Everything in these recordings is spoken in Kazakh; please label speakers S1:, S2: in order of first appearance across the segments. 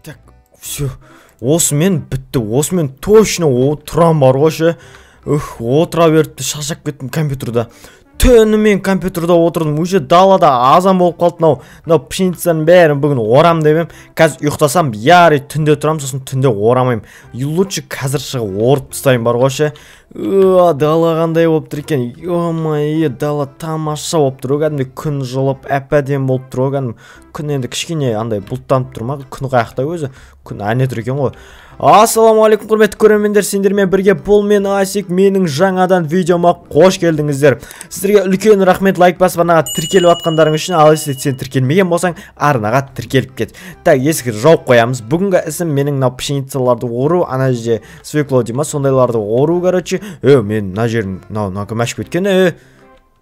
S1: Так, все. Осымен бітті, осымен точно отырам бар ғой ше. Ух, отыра беріпті, шаршап кеттім компьютерда. Түнімен компьютерда отырдым, уже далада азан болып қалды. Мынау пшеницаның бәрін бүгін орам деп ем. Қазір ұйықтасам, ярый, түнде тұрамын, сосын түнде орамаймын. И лучше қазір шығып орып тастайын бар ғой ше. Дала қандай болып тұр екен. Ё-моё, дала тамаша болып тұр ғой, кәдімгідей күн жылып, әп-әдемі болып тұр ғой кәдімгі. Күн енді кішкене андай бұлттанып тұр ма? Күн қаяқта өзі? Күн әне тұр екен ғой. Ассалаумағалейкум, құрметті көрермендер, сендермен бірге бұл мен Асик, менің жаңадан видеома қош келдіңіздер. Сіздерге үлкен рахмет лайк басып арнаға тіркеліп жатқандарың үшін, ал егер сен тіркелмеген болсаң, арнаға тіркеліп кет. Так, есікті жауып қоямыз. Бүгінгі ісім менің мынау пшеницаларды ору, ана жерде свекло дей ма, сондайларды ору, короче. Мен мына жерім, мынау кім ашып кеткен,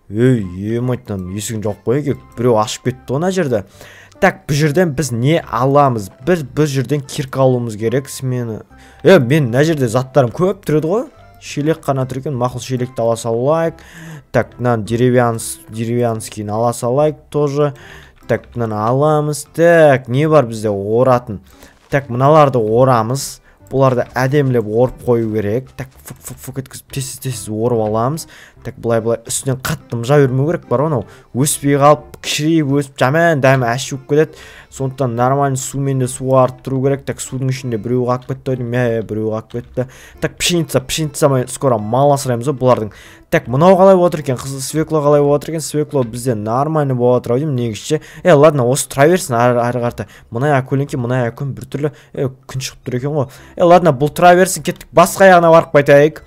S1: Ей, емайт, мынаның есігін жауып қояйық, біреу ашып кетті ғой мына жерді. Так, бұл жерден біз не аламыз? Біз бұл жерден кирка алуымыз керек. Смена. Мен мына жерде заттарым көп тұрады ғой. Шелек қана тұр екен. Мақұл, шелекті ала салайық. Так, мынаны деревянскийін ала салайық тоже. Так, мынаны аламыз. Так, не бар бізде оратын? Так, мыналарды орамыз. Бұларды әдемілеп орып қою керек. Так, фук, фук, фук еткізіп тез-тез орып аламыз. Так, былай-былай үстінен қатты мыжа бермеу керек бар ғой, анау өспей қалып, кішірейіп өсіп, жаман дәмі ащы болып кетеді. Сондықтан нормально сумен де суарып тұру керек. Так, судың ішінде біреу қалып кетті ау деймін. Мә, біреу қалып кетті. Так, пшеница скоро мал асыраймыз ғой бұлардың. Так, мынау қалай болып отыр екен? Қызыл свекло қалай болып отыр екен? Свекло бізде нормально болып отыр ау деймін негізі ше. Ладно, осы тұра берсін ары қарата. Мына аяқ көлеңке, мына аяқ күн біртүрлі, күн шығып тұр екен ғой. Ладно, бұл тұра берсін, кеттік басқа аяғына барып қайтайық.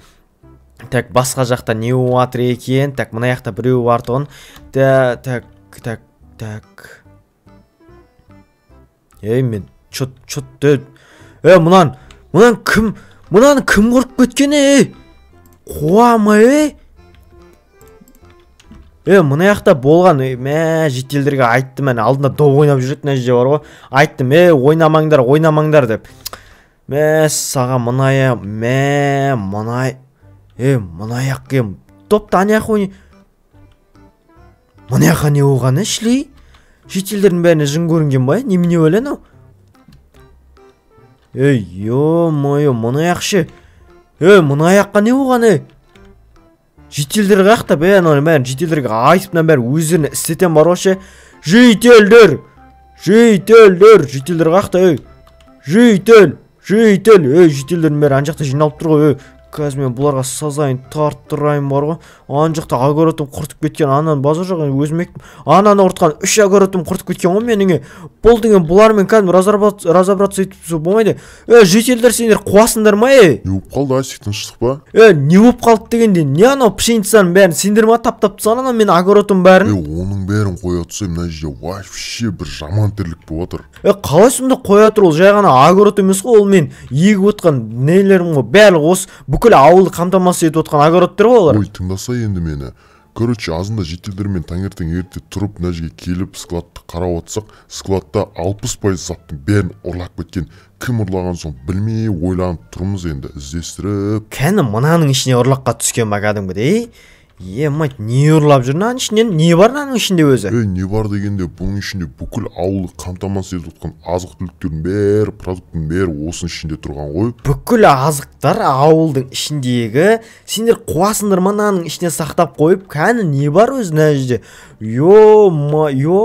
S1: Так, басқа жақта не болып жатыр екен? Так, мына жақта біреу бар тұғын. Так, так, так. Ей, мен чот, чот, мынаны кім, мынаны кім құрып кеткен, ей? Қуа ма, ей? Мына жақта болған, мә, жителдерге айттым, әне, алдында доп ойнап жүретін мына жерде бар ғой. Айттым, ойнамаңдар, ойнамаңдар деп. Мә, саған мына аяқ, мә, мына мына аяқ, допты ана жаққа ойнай. Мына жаққа не болған, шлей? Жителдердің бәріне жын көрінген ба, немене бәле анау? Ей, ё-моё, мына аяқ ше. Мына аяққа не болған, ей? Жителдер қаяқта, бә, ананың бәрін жителдерге айтып, мынаның бәрін өздеріне істетем бар ғой ше. Жителдер! Жителдер! Жителдер қаяқта, ей? Жител! Жител! Ей, жителдердің бәрі ана жақта жиналып тұр ғой, ей. Қазір мен бұларға сазайын тарттырайын бар ғой. Ана жақта огородым құртып кеткен, ананы базар жоқ, өзім ектім. Ананы құртқан 3 огородым құртып кеткен ғой менің. Бұл деген бұлармен кәдімгі разобраться етіп болмайды. Жителдер, сендер қуасыңдар ма, ей?
S2: Не болып қалды, Асик, тыныштық па?
S1: Не болып қалды дегенде, не анау пшеницаның бәрін сендер ма таптап тастаған анау менің огородым бәрін?
S2: Оның бәрін қоя тұрсам, мына жерде вообще бір жаман тірлік болып жатыр.
S1: Қалай сонда қоя тұр, ол жай ғана огород емес қой, ол мен егіп отқан нелерім ғой, барлығы осы бүкіл ауылды қамтамасыз етіп отқан огородтар ғой олар.
S2: Ой, тыңдаса енді мені. Короче, азында жителдермен таңертең ерте тұрып, мына жерге келіп, складты қарап отырсақ, складта 60% заттың бәрін ұрлап кеткен. Кім ұрлаған соң білмей ойланып тұрмыз енді, іздестіріп.
S1: Кәні мынаның ішіне ұрлыққа түскен ба кәдімгідей? Е-мать, не ұрлап жүр мынаның ішінен? Не бар мынаның ішінде өзі?
S2: Не бар дегенде, бұның ішінде бүкіл ауылды қамтамасыз етіп отқан азық-түліктердің бәрі, продукттың бәрі осының ішінде тұрған ғой.
S1: Бүкіл азықтар ауылдың ішіндегі. Сендер қуасыңдар ма мынаның ішіне сақтап қойып? Кәні не бар өзі мына жерде? Ё-моё,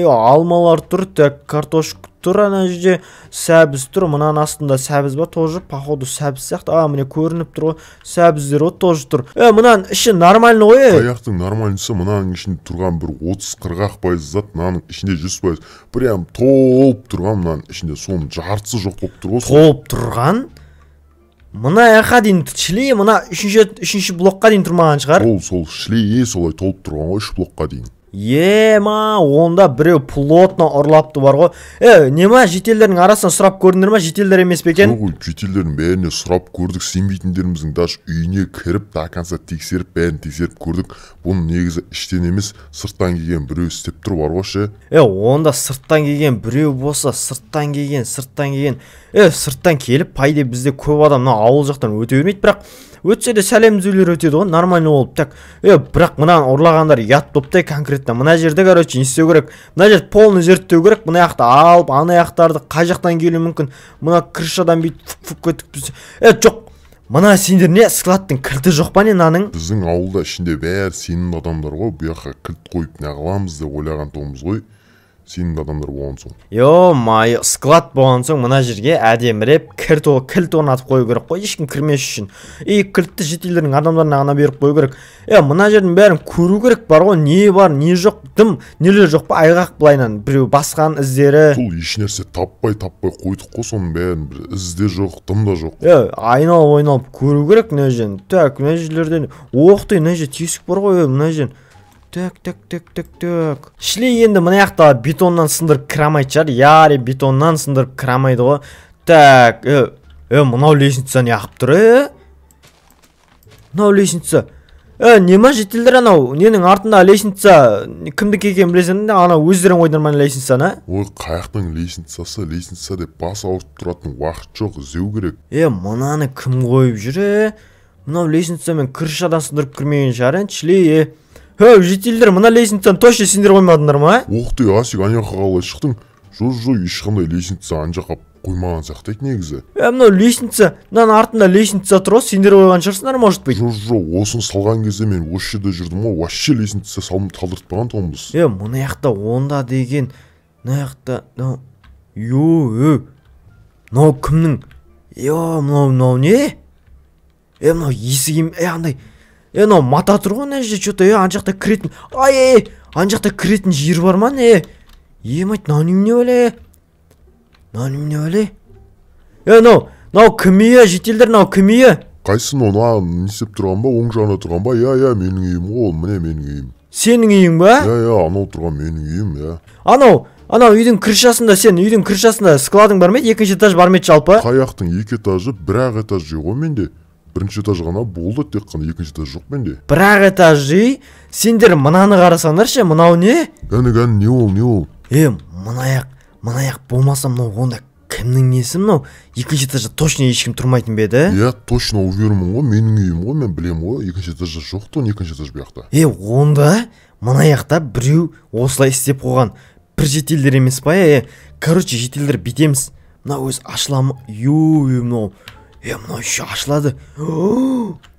S1: алмалар тұр, так, картошка тұр ана жерде, сәбіз тұр, мынаның астында сәбіз ба, тоже, походу сәбіз сияқты. Міне көрініп тұр ғой, сәбіздер ғой, тоже тұр. Мынаның іші нормально ғой, ей.
S2: Аяқтың нормальныйсы, мынаның ішінде тұрған бір 30-40% зат, мынаның ішінде 100%. Прям толып тұрған мынаның ішінде, соның жартысы жоқ болып тұр ғой.
S1: Толып тұрған? Мына аяққа дейін шлей, мына үшінші блокқа дейін тұрмаған шығар.
S2: Ол сол шлей солай толып тұрған ғой, 3 блокқа дейін.
S1: Ема, онда біреу плотно ұрлапты бар ғой. Не ма, жителдердің арасынан сұрап көрдіңдер ма, жителдер емес пе екен?
S2: Жоқ, жителдердің бәріне сұрап көрдік, сенбейтіндеріміздің даже үйіне кіріп, до конца тексеріп, бәрін тексеріп көрдік. Бұны негізі іштен емес, сырттан келген біреу істеп тұр бар ғой ше.
S1: Онда сырттан келген біреу болса, сырттан келген, сырттан келген. Сырттан келіп, по идее бізде көп адам мына ауыл жақтан өте бермейді, бірақ өтсе де сәлем түзулер өтеді ғой, нормально болып. Так, бірақ мынаны ұрлағандар ұят болып та, конкретно Конкретно мына жерде, короче, не істеу керек? Мына жерді полный зерттеу керек. Мына жақты алып, ана жақтарды қай жақтан келуі мүмкін? Мына крышадан бүйтіп фук фук кетіп. Е, жоқ, мына сендер не, складтың кілті жоқ па, не, мынаның?
S2: Біздің ауылда ішінде бәрі сенімді адамдар ғой. Бұл жаққа кілт қойып не қыламыз деп ойлаған тұғынбыз ғой, сенімді адамдар болған соң.
S1: Ё-моё, склад болған соң мына жерге әдеміреп кілт орнатып қою керек қой, ешкім кірмес үшін. И кілтті шетелдердің адамдарына ғана беріп қою керек. Е, мына жердің бәрін көру керек бар ғой, не бар, не жоқ, дым нелер жоқ па, айғақ былайынан біреу басқан іздері.
S2: Сол ешнәрсе таппай таппай қойдық қой соның бәрін, бір із де жоқ, дым да жоқ.
S1: Е, айналып айналып көру керек мына жерін. Так, мына жерлерден, ох ты, мына жерде тесік бар ғой, е, мына жерден. Так, так, так, так, так. Шли, енді мына жақта бетоннан сындырып кіре алмайтын шығар. Яри, бетоннан сындырып кіре алмайды ғой. Так, е, е, мынау лестница неғып тұр, е? Мынау лестница. Е, не ма, жительдер, анау ненің артында лестница кімдікі екенін білесің де, анау өздерің қойдыңдар ма лестницаны?
S2: Ой, қаяқтың лестницасы, лестница деп бас ауыртып тұратын уақыт жоқ, іздеу керек.
S1: Е, мынаны кім қойып жүр, е? Мынау лестницамен крышадан сындырып кірмеген шығар енді, шли, е. Хей, жительдер, мына лестницаны точно сендер қоймадыңдар ма?
S2: Ох ты, Асик, ана жаққа қалай шықтың? Жоқ, жоқ, ешқандай лестница ана жаққа қоймаған сияқты еді негізі.
S1: Е, мынау лестница, мынаның артында лестница тұр ғой, сендер қойған шығарсыңдар, может быть.
S2: Жоқ, жоқ, осыны салған кезде мен осы жерде жүрдім ғой, вообще лестница салдыртпаған тұғынбыз.
S1: Е, мына жақта онда деген, мына жақта, мынау, ё, е, мынау кімнің? Е, мынау не? Е, мынау есік, е, андай, е, мынау мата тұр ғой мына жерде, че-то, е, ана жақта кіретін, ай, ай, ана жақта кіретін жер бар ма, не? Е, мать, мынау немене бәле? Мынау немене бәле? Е, мынау кім үйі, жительдер, мынау кім үйі?
S2: Қайсысы мынау, мына не істеп тұрған ба, оң жағында тұрған ба? Иә, иә, менің үйім ғой ол, міне менің үйім.
S1: Сенің үйің ба?
S2: Иә, иә, анау тұрған менің үйім, иә.
S1: Анау үйдің крышасында, сен үйдің крышасында складың бар ма еді? Екінші этаж бар ма еді жалпы?
S2: Қаяқтың екі этажы, бір ақ этаж үй ғой менде. Бірінші этаж ғана болды, тек қана екінші этаж жоқ менде.
S1: Бір ақ этаж үй? Сендер мынаны қарасаңдаршы, мынау не?
S2: Кәні, кәні, не ол, не ол?
S1: Е, мына аяқ, мына аяқ болмаса мынау онда кімнің несі мынау? Екінші этажда точно ешкім тұрмайтын ба еді?
S2: Иә, точно уверенмін ғой, менің үйім ғой, мен білемін ғой, екінші этажда жоқ тұғын, екінші этаж бұл жақта.
S1: Е, онда мына жақта біреу осылай істеп қойған. Бір жительдер емес па, е? Короче, жительдер, бүйтеміз. Мынау өзі ашыла ма? Ю, е, мынау. Е, мынау еще ашылады.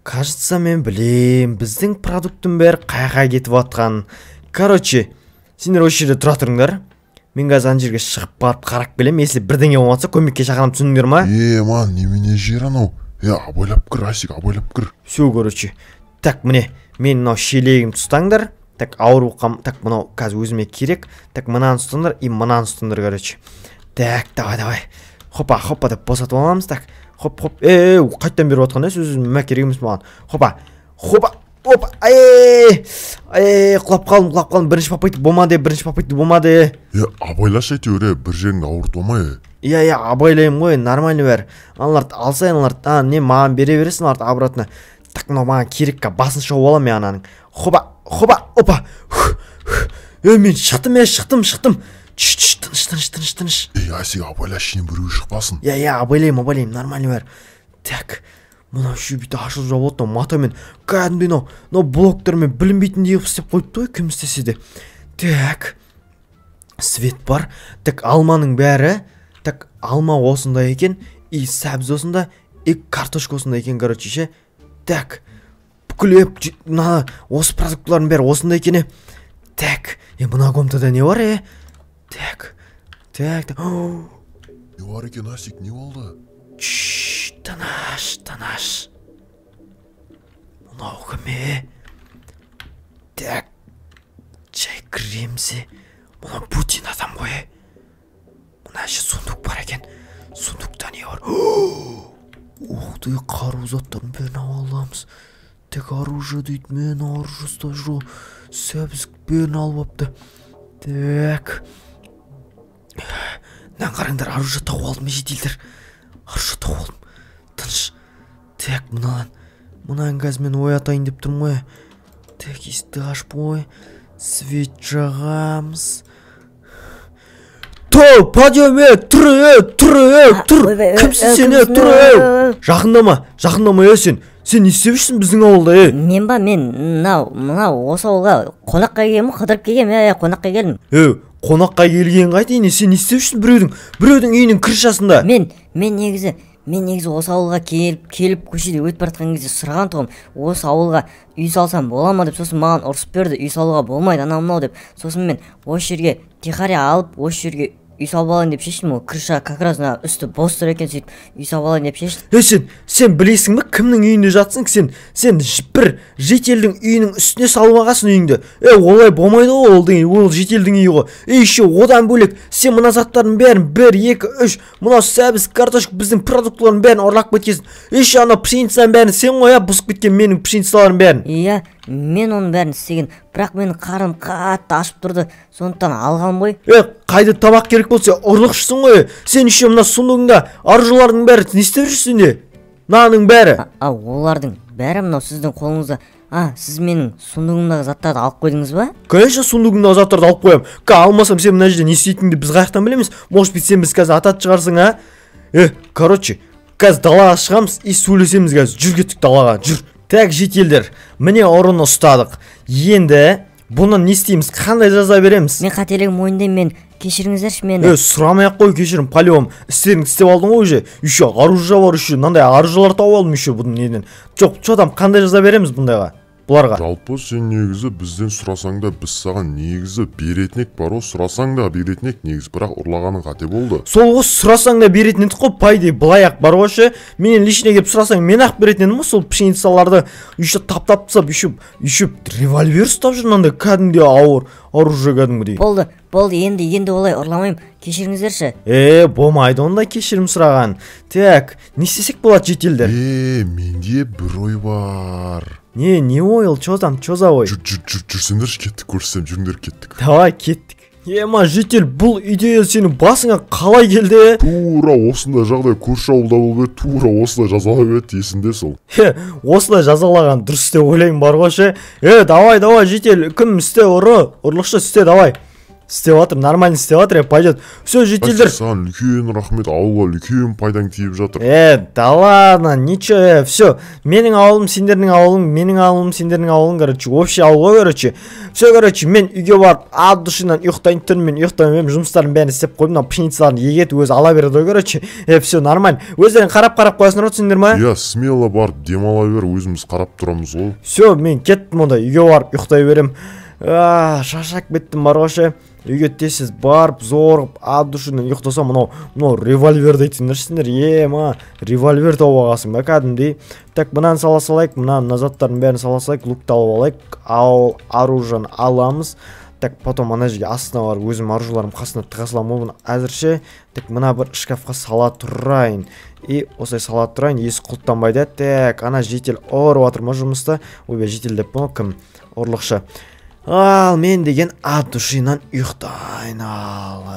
S1: Кажется, мен білем, біздің продукттың бәрі қаяққа кетіп жатқанын. Короче, сендер осы жерде тұра тұрыңдар. Мен қазір ана жерге шығып барып қарап келемін. Если бірдеңе болмаса, көмекке шақырамын, түсіндіңдер ма?
S2: Е, ман, немене жер анау? Е, абайлап кір, Асик, абайлап кір.
S1: Все, короче. Так, міне, мен мынау шелегімді ұстаңдар. Так, ауыр болып қалм-, так, мынау қазір өзіме керек. Так, мынаны ұстаңдар и мынаны ұстаңдар, короче. Так, давай, давай. Хопа, хопа деп босатып аламыз. Так, хоп, хоп. Е, е, қайттан беріп жатқан, е, сөз мә керек емес маған. Хопа, хопа, опа, ай, ай, құлап қалдым, құлап қалдым. Бірінші попытка болмады, бірінші попытка болмады.
S2: Е, абайлашы әйтеуір, е, бір жеріңді ауыртып алмай, е.
S1: Иә, иә, абайлаймын ғой, нормально бәрі. Аналарды алсай, аналарды, а, не, маған бере бересің аналарды обратно. Так, мынау маған керек, басын шауып аламын мен ананың. Хопа, хопа, опа. Е, мен шықтым, е, шықтым, шықтым. Чш, чш, тыныш, тыныш, тыныш, тыныш.
S2: Ей, Асик, абайлашы, ішінен біреу шықпасын.
S1: Иә, иә, абайлаймын, абайлаймын, нормально бәрі. Так, мынау еще бүйтіп ашылып жабылады, мынау матамен кәдімгідей мынау блоктармен білінбейтіндей қылып істеп қойыпты ғой, кім істесе де. Так, свет бар. Так, алманың бәрі. Так, алма осындай екен, и сәбіз осында, и картошка осындай екен, короче, ше. Так, бүкіл мына осы продуктылардың бәрі осындай екен, е. Так, е, мына комнатада не бар, е? Так, так, так.
S2: Не бар екен, Асик, не болды?
S1: Чш, тыныш, тыныш. Мынау кім, е? Так, жай кіреміз, е. Мынау Путин адам ғой, е. Мына жерде сундук бар екен. Сундукта не бар? Ух ты, қару заттардың бәрін ала аламыз. Так, оружие дейді, мен оружие ұстап жүр ғой. Сәбіз бәрін алып алыпты. Так. Мынаны қараңдар, оружие тауып алдым, жительдер. Оружие тауып алдым. Тыныш. Так, мынаны қазір мен оятайын деп тұрмын ғой. Так, есікті ашып қой. Свет жағамыз. То, подъем, тұр, тұр, тұр. Кімсің сен, тұр, Жақындама, жақындама, сен. Сен не істеп жүрсің біздің ауылда,
S3: Мен ба, мен мынау осы ауылға қонаққа келгенмін, қыдырып келгенмін, иә, қонаққа келдім.
S1: Қонаққа келген қайтейін, сен не істеп жүрсің біреудің үйінің крышасында?
S3: Мен негізі осы ауылға келіп көшеде өтіп бара жатқан кезде сұраған тұғым, осы ауылға үй салсам бола ма деп. Сосын маған ұрысып берді, үй салуға болмайды, анау мынау деп. Сосын мен осы жерге тихаря алып, осы жерге үй салып алайын деп шештім. Ол крыша как раз мына үсті бос тұр екен, сөйтіп үй салып алайын деп шештім.
S1: Сен білесің бе, кімнің үйінде жатсың? Сен бір жительдің үйінің үстіне салып алғансың үйіңді. Олай болмайды ғой, ол деген, ол жительдің үйі ғой. Еще одан бөлек, сен мына заттардың бәрін, 1, 2, 3, мынау сәбіз, картошка, біздің продуктылардың бәрін ұрлап кеткенсің. Еще анау пшеницаның бәрін сен ғой, бұзып кеткен менің пшеницаларымның бәрін.
S3: Иә, мен оның бәрін істеген, бірақ менің қарным қатты ашып тұрды, сондықтан алғам ғой.
S1: Қайда тамақ керек болса, ұрлықшысың ғой. Сен еще мына сундугыңда оружиялардың бәрі не істеп жүрсің де? Мынаның бәрі.
S3: Олардың бәрі мынау сіздің қолыңызда. Сіз менің сундугымдағы заттарды алып қойдыңыз ба?
S1: Конечно, сундугымдағы заттарды алып қоямын. Алмасам, сен мына жерде не істейтініңді біз қаяқтан білеміз? Может быть, сен біз қазір ататын шығарсың, а? Короче, қазір далаға шығамыз и сөйлесеміз қазір. Жүр, кеттік далаға, жүр. Так, жительдер, міне ұрыны ұстадық. Енді бұны не істейміз, қандай жаза береміз?
S3: Мен қателігім мойындаймын, мен кешіріңіздерші мені.
S1: Сұрамай ақ қой кешірім, по-любому. Істеріңді істеп алдың ғой уже. Еще оружие бар, еще мынандай оружиелар тауып алдым еще бұның неден. Жоқ, че там, қандай жаза береміз бұндайға? Бұларға.
S2: Жалпы сен негізі бізден сұрасаң да, біз саған негізі беретін ек бар ғой, сұрасаң да беретін ек негізі, бірақ ұрлағаның қате болды.
S1: Сол ғой, сұрасаң да беретін едік қой, по идее, былай ақ бар ғой ше. Менен лично келіп сұрасаң, мен ақ беретін едім ғой сол пшеницаларды. Еще таптап тастап, еще револьвер ұстап жүр мынандай кәдімгідей ауыр оружие кәдімгідей.
S3: Болды, болды, енді олай ұрламаймын, кешіріңіздерші.
S1: Болмайды ондай кешірім сұраған. Так, не істесек болады, жительдер?
S2: Менде бір ой бар.
S1: Не ой ол, чё там, чё за ой?
S2: Жүр, жүр, жүр, жүрсеңдерші, кеттік, көрсетемін, жүріңдер, кеттік.
S1: Давай, кеттік. Ема, житель, бұл идея сенің басыңа қалай келді?
S2: Тура осындай жағдай көрші ауылда болып еді, тура осылай жазалап еді, есімде сол.
S1: Осылай жазалаған дұрыс деп ойлаймын бар ғой ше. Давай, давай, житель, кім істе, ұры, ұрлықшы істе, давай. Істеп жатыр, нормально істеп жатыр, пойдет. Все, жительдер.
S2: Саған үлкен рахмет, ауылға үлкен пайдаң тиіп жатыр.
S1: Да ладно, ничего, все. Менің ауылым, сендердің ауылың, менің ауылым, сендердің ауылың, короче, общий ауыл ғой, короче. Все, короче, мен үйге барып, от душинан ұйықтайын, түнімен ұйықтаймын, жұмыстарымның бәрін істеп қойдым, мынау пшеницаларын егеді, өзі ала береді ғой, короче. Все, нормально. Өздерің қарап-қарап қоясыңдар ғой, түсіндіңдер ма?
S2: Иә, смело барып демала бер, өзіміз қарап тұрамыз ғой.
S1: Все, мен кеттім онда, үйге барып ұйықтай беремін. Шаршап кеттім бар ғой ше. Үйге тез барып, зорығып, от душинан ұйықтасам, мынау револьверді айтсаңдаршы сендер, ема, револьвер тауып алғансың ба кәдімгідей. Так, мынаны сала салайық, мына заттардың бәрін сала салайық, лукты алып алайық, ал оружиені аламыз. Так, потом ана жерге астына барып, өзім оружиеларым қасына тыға саламын ғой бұны әзірше. Так, мына бір шкафқа сала тұрайын. И осылай сала тұрайын, есік құлыптанбайды. Так, ана житель ұрып жатыр ма жұмыста? Ойбай, житель деп қой, кім? Ұрлықшы. Ал мен деген от душинан ұйықтайын, ал.